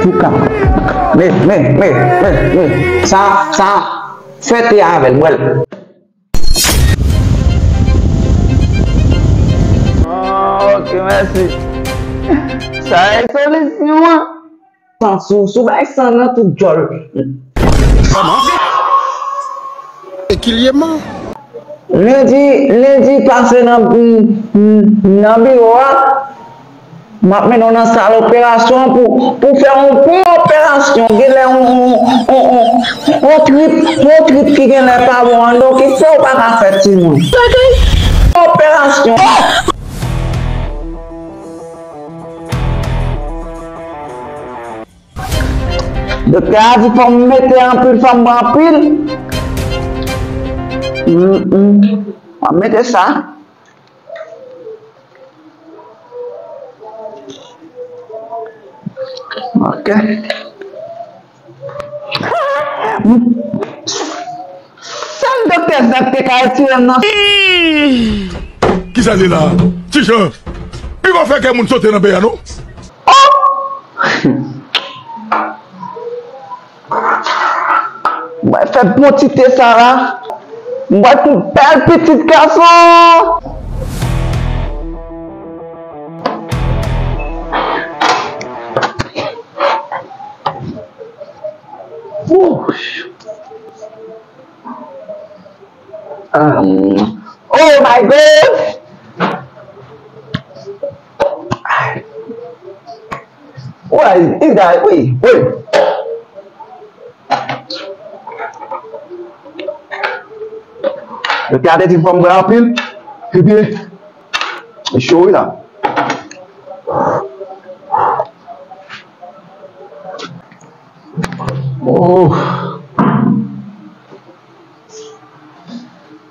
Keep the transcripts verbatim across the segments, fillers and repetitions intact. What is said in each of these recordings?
Touka. Men, men, men, men, men. Sa, sa, fè te avè l, bwè l. Ah, ok, mèsi. Sa e solisyon an. San sou, sou bay san nan tout djòl. Kòman? E ki lye man? Lendi, lendi pase nan, nan biwo a, m ap mennen w nan sal operasyon pou, pou fè yon bon operasyon. Genlè yon, yon, yon, yon, yon trip, yon trip ki genlè pa bon anndan w, ki fè w pa ka fè timoun. Operasyon. Doktè a di fò m mete anpil, fò m pran anpil. Mm, mm. Mwen mete sa. Ok. Sèl doktè Zak te ka retire m nan. Kisa l ye la? Ti Jan, li pa fè kè moun sote nan peyi a non. Oh! Mwen fè bon ti te sa la. Mwen pou bèl pitit gason. Wouch. Um, oh my God! Why? Is that, wait, wait. Yo te ate ti fanm bra anpil. Epi, e cho wi la. Oh.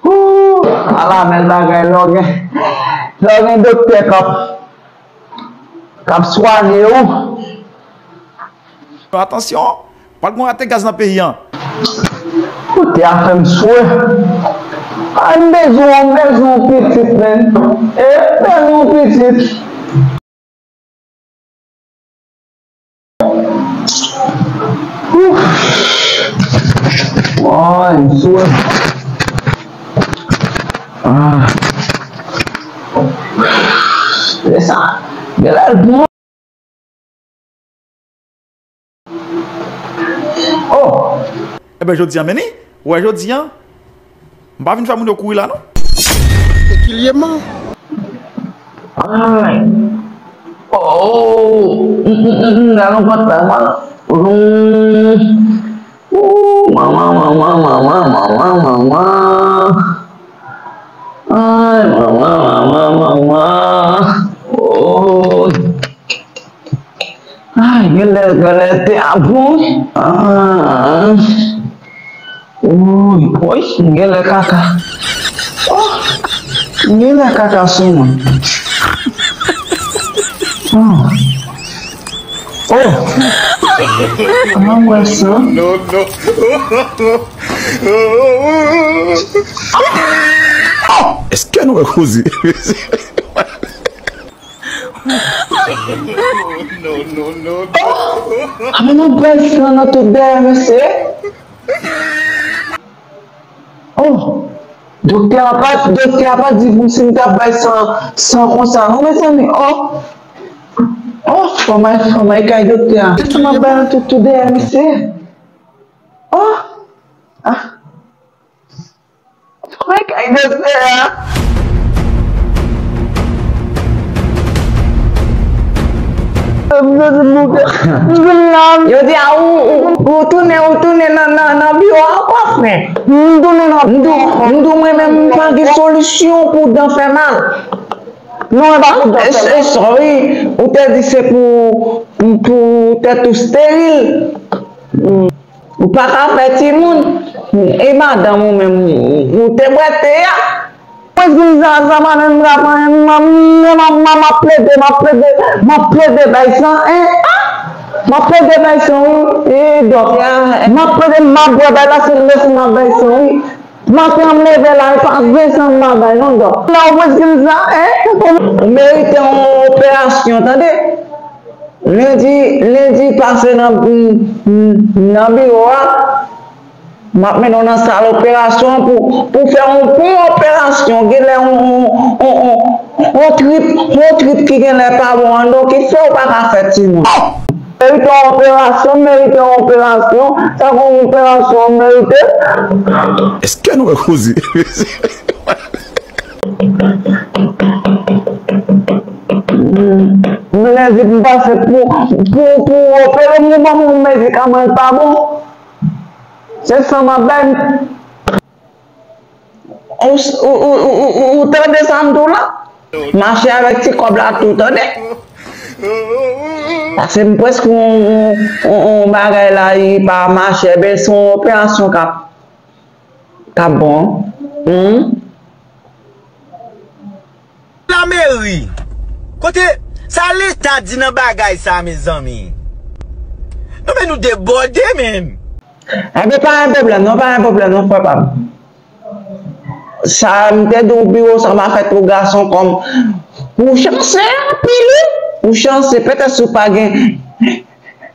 Ooh, ala bèl bagay lè w gen, lè w gen doktè k ap, k ap swanye w. Atansyon, pral gen yon rate gaz nan peyi a. Kote a fè m swe. Ay, m bezwen, m bezwen yon pitit, men. E, m bezwen yon pitit. Ouf. Ay, m sou. Ah. Lè sa, genlè l bon. Oh. Enben, jodi a, men ni, ou wè jodi a, m pa vin fè moun yo kouri la, non. E ki lye man? Ay. Oh. Mm, mm, mm, mm, nan nou kont la, man. Mm. Ooh, manman, manman, manman, manman, manman. Ay, manman, manman, manman. Oh. Ay, genlè, genlè te a bon. Ah. Woy, woy, genlè kaka. Oh, genlè kaka sou mwen. Oh. Oh. An wè sa. Non, non. Èske nou wè koze? Non, non, non. Amen, nou bèl san nan tout dèyè, mesye. Oh, doktè a pa, doktè a pa di pou si m t ap bay san, san konsa, non, mezanmi. Oh, oh, fò m al, fò m al kay doktè a. Sa m ap bay nan tout, tout dèyè, mesye. Oh, ah. Mwen kay doktè a. Yo di a ou, ou, ou tounen, ou tounen nan, nan, nan biwo a ankò, frè. M tounen nan, m di w, m di w mwen menm m pa gen solisyon pou dan fè mal. Non, e pa pou dan fè mal. E, e, sorry, ou te di se pou, pou tèt ou steril. Ou pa ka fè timoun. E madanm ou menm, ou te bwè te a. Mwen di zaza pa menm ka pran, m ap, m ap, m ap plede, m ap plede, m ap plede bay san, en. M ap plede bay san, wi. E, dòk. M ap plede, m ap bwè bay, paske lè sa m ap bay san, wi. Maten an m leve la, e pa ven san m pa bay, non, dòk. Lè ou mwen di m sa, en. Ou merite yon operasyon, tande. Lendi, lendi pase nan, nan biwo a, m ap mennen w nan sal operasyon pou, pou fè yon bon operasyon. Gen lè yon, yon, yon, yon, yon trip, yon trip ki gen lè pa bon anndan w ki fè w pa ka fè timoun. Merite yon operasyon, merite yon operasyon, sa gon operasyon merite. Èske nou wè koze? Mwen di m pase pou, pou, pou opere m, ou ban m yon medikaman l pa bon. Se san m ap bay. Ou, ou, ou, ou, ou, ou tande sa m di w la? Mache avèk ti kòb la tou, tande? Paske m prèske yon, yon, yon, yon bagay la, li pa mache, ebyen se yon operasyon k ap, k ap bon. Hmm? Lameri. Kote sa leta di nan bagay sa, mezanmi? Non, men nou debòde menm. Ebyen, pa gen pwoblèm non, pa gen pwoblèm non, frè pa m. Sa, m te di w biwo sa pa fèt pou gason kòm. Ou chanse anpil wi. Ou chanse, petèt si w pa gen,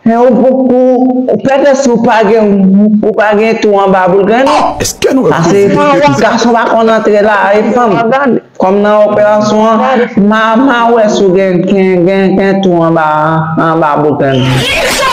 ou, ou, ou, petèt si w pa gen, ou pa gen tou anba boul grenn ou. Èske nou wè Paske koze? Gason pa konn antre la, e fanm. Kòm nan operasyon an, m a, m a wè si w gen, gen, gen, gen tou anba, anba boul grenn ou.